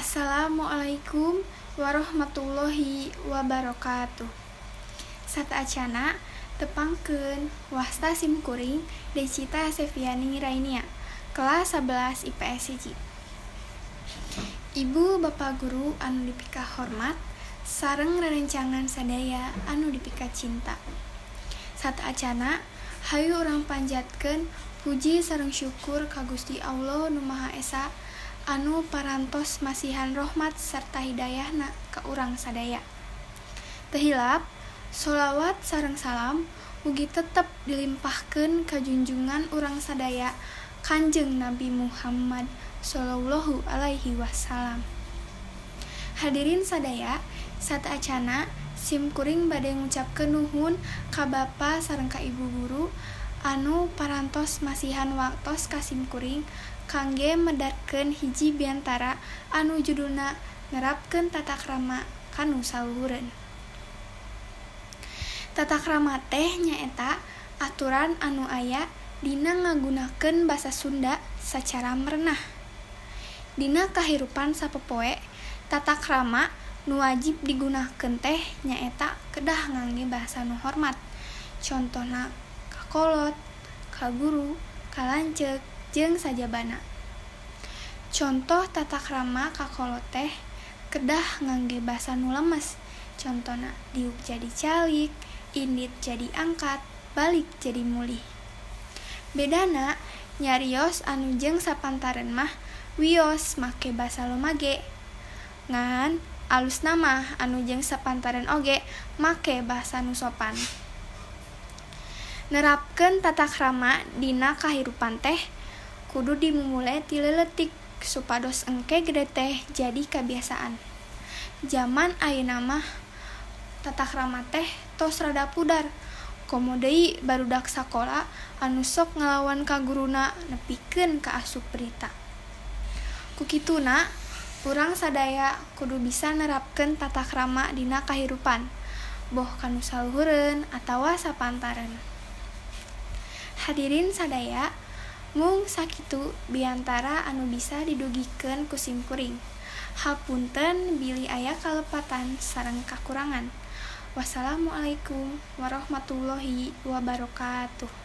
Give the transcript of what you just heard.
Assalamualaikum warahmatullahi wabarakatuh. Sateuacanna tepangkeun, wasta sim kuring Decita Seviani Rainia, kelas 11 IPS 1. Ibu Bapak guru anu dipika hormat sareng rerencangan sadaya anu dipika cinta. Sateuacanna, hayu urang panjatkeun puji sareng syukur ka Gusti Allah Nu Maha Esa anu parantos masihan rahmat sarta hidayahna ka urang sadaya. Teu hilap, sholawat sareng salam mugi tetep dilimpahkeun ka junjungan urang sadaya, Kanjeng Nabi Muhammad shallallahu alaihi wasallam. Hadirin sadaya, sateuacanna sim kuring bade ngucapkeun nuhun ka Bapa sareng ka Ibu guru anu parantos masihan waktos ka sim kuring kangge medarkeun hiji biantara anu judulna nerapkeun tata krama ka nu saluhureun. Tata krama teh nyaeta aturan anu aya dina ngagunakeun basa Sunda sacara merenah. Dina kahirupan sapopoe, tata krama nu wajib digunakeun teh nyaeta kedah ngangge basa nu hormat, contona ka kolot, ka guru, ka lanceuk, jeung sajabana. Contoh tata krama ka kolot teh kedah ngangge basa nu lemes, contona diuk jadi calik, indit jadi angkat, balik jadi mulih. Bedana nyarios anu jeung sapantareun mah wios make basa lomage. Ngan alusna mah anu jeung sapantareun oge make basa nu sopan. Nerapkeun tata krama dina kahirupan teh kudu dimumule ti leuletik supados engke gede teh jadi kabiasaan. Jaman ayeuna mah tata krama teh tos rada pudar, komo deui barudak sakola anu sok ngalawan ka guruna nepikeun ka asup berita. Ku kituna, urang sadaya kudu bisa nerapkeun tata krama dina kahirupan, boh ka nu saluhureun atawa sapantareun. Hadirin sadaya, mung sakitu biantara anu bisa didugikeun ku sim kuring. Hapunten bilih aya kalepatan sareng kakurangan. Wassalamualaikum warahmatullahi wabarakatuh.